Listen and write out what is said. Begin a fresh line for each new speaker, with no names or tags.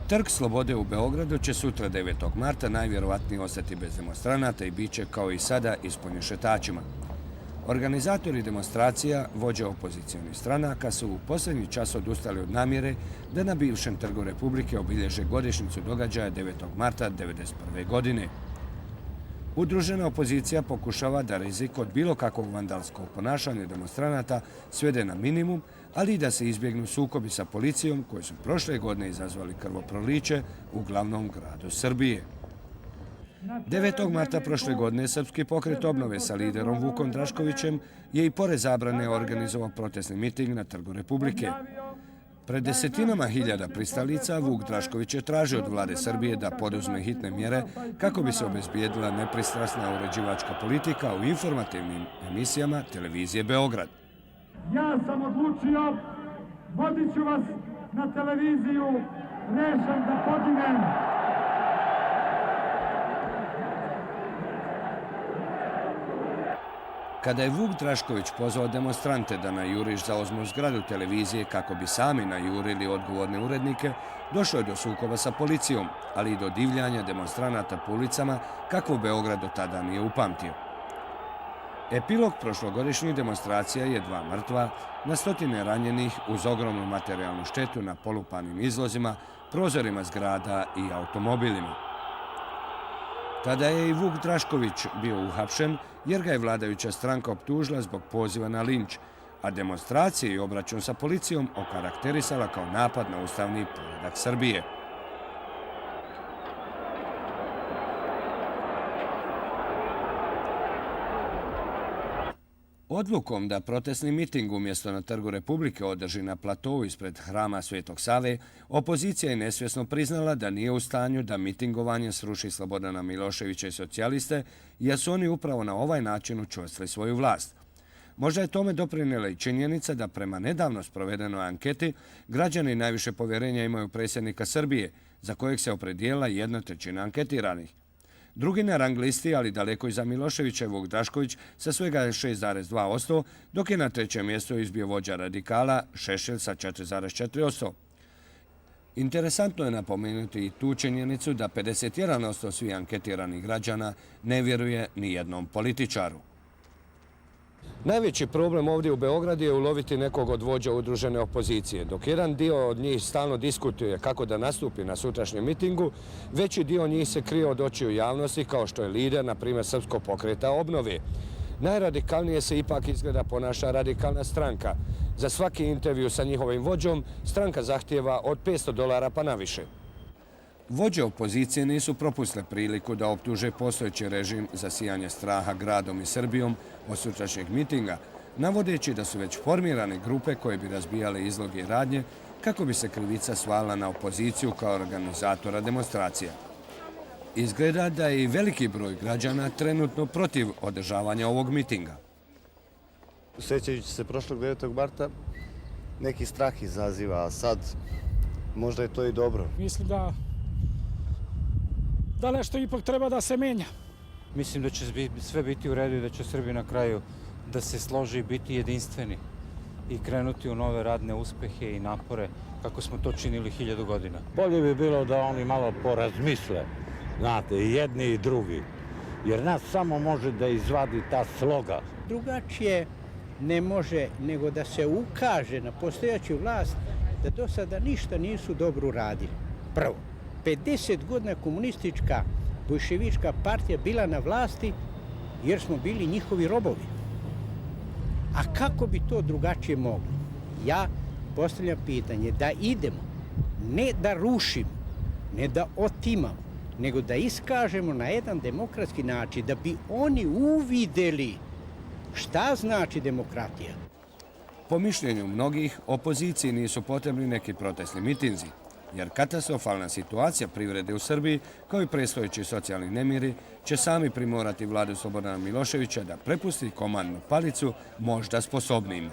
Trg Slobode u Beogradu će sutra 9. marta najvjerovatnije ostati bez demonstranata i bit će kao i sada ispunjen šetačima. Organizatori demonstracija, vođe opozicionih stranaka, su u posljednji čas odustali od namjere da na bivšem Trgu Republike obilježe godišnjicu događaja 9. marta 1991. godine. Udružena opozicija pokušava da rizik od bilo kakvog vandalskog ponašanja demonstranata svede na minimum, ali i da se izbjegnu sukobi sa policijom koji su prošle godine izazvali krvoproliće u glavnom gradu Srbije. 9. marta prošle godine Srpski pokret obnove sa liderom Vukom Draškovićem je i pored zabrane organizovao protestni miting na Trgu Republike. Pred desetinama hiljada pristalica Vuk Drašković je tražio od vlade Srbije da poduzme hitne mjere kako bi se obezbijedila nepristrasna uređivačka politika u informativnim emisijama televizije Beograd.
Ja sam odlučio, vodit ću vas na televiziju, rešen da podignem.
Kada je Vuk Drašković pozvao demonstrante da na juriš zauzmu zgradu televizije kako bi sami najurili odgovorne urednike, došlo je do sukoba sa policijom, ali i do divljanja demonstranata po ulicama kako Beograd do tada nije upamtio. Epilog prošlogodišnjih demonstracija je 2 mrtva, na stotine ranjenih uz ogromnu materijalnu štetu na polupanim izlozima, prozorima zgrada i automobilima. Tada je i Vuk Drašković bio uhapšen jer ga je vladajuća stranka optužila zbog poziva na linč, a demonstracije i obračun sa policijom okarakterisala kao napad na ustavni poredak Srbije. Odlukom da protestni miting umjesto na Trgu Republike održi na platovu ispred hrama Svetog Save, opozicija je nesvjesno priznala da nije u stanju da mitingovanje sruši Slobodana Miloševića i socijaliste, jer su oni upravo na ovaj način učvrstili svoju vlast. Možda je tome doprinijela i činjenica da prema nedavno sprovedenoj anketi građani najviše povjerenja imaju u predsjednika Srbije, za kojeg se opredijela 1/3 anketiranih. Drugi na rang listi, ali daleko iza Miloševića, je Vuk Drašković sa svega 6,2%, dok je na 3. mjestu izbio vođa radikala Šešelj sa 4,4%. Interesantno je napomenuti i tu činjenicu da 51% svih anketiranih građana ne vjeruje ni jednom političaru. Najveći problem ovdje u Beogradu je uloviti nekog od vođa udružene opozicije. Dok jedan dio od njih stalno diskutuje kako da nastupi na sutrašnjem mitingu, veći dio njih se krije od očiju javnosti kao što je lider, na primjer, Srpskog pokreta obnove. Najradikalnije se ipak izgleda ponaša radikalna stranka. Za svaki intervju sa njihovim vođom stranka zahtijeva od $500 pa naviše. Vođe opozicije nisu propustile priliku da optuže postojeći režim za sijanje straha gradom i Srbijom od sutrašnjeg mitinga, navodeći da su već formirane grupe koje bi razbijale izloge i radnje kako bi se krivica svalila na opoziciju kao organizatora demonstracija. Izgleda da je i veliki broj građana trenutno protiv održavanja ovog mitinga.
Sjećajući se prošlog 9. marta, neki strah izaziva, a sad možda je to i dobro.
Mislim da nešto ipak treba da se menja.
Mislim da će sve biti u redu i da će Srbija na kraju da se složi i biti jedinstveni i krenuti u nove radne uspehe i napore kako smo to činili 1000 godina.
Bolje bi bilo da oni malo porazmisle, znate, i jedni i drugi, jer nas samo može da izvadi ta sloga.
Drugačije ne može nego da se ukaže na postojeću vlast da do sada ništa nisu dobro uradili. Prvo, 50 godina komunistička bolševička partija bila na vlasti jer smo bili njihovi robovi. A kako bi to drugačije moglo? Ja postavljam pitanje da idemo, ne da rušimo, ne da otimamo, nego da iskažemo na jedan demokratski način, da bi oni uvideli šta znači demokratija.
Po mišljenju mnogih, opoziciji nisu potrebni neki protestni mitinzi, jer katastrofalna situacija privrede u Srbiji, kao i predstojeći socijalni nemiri, će sami primorati vladu Slobodana Miloševića da prepusti komandnu palicu možda sposobnijima.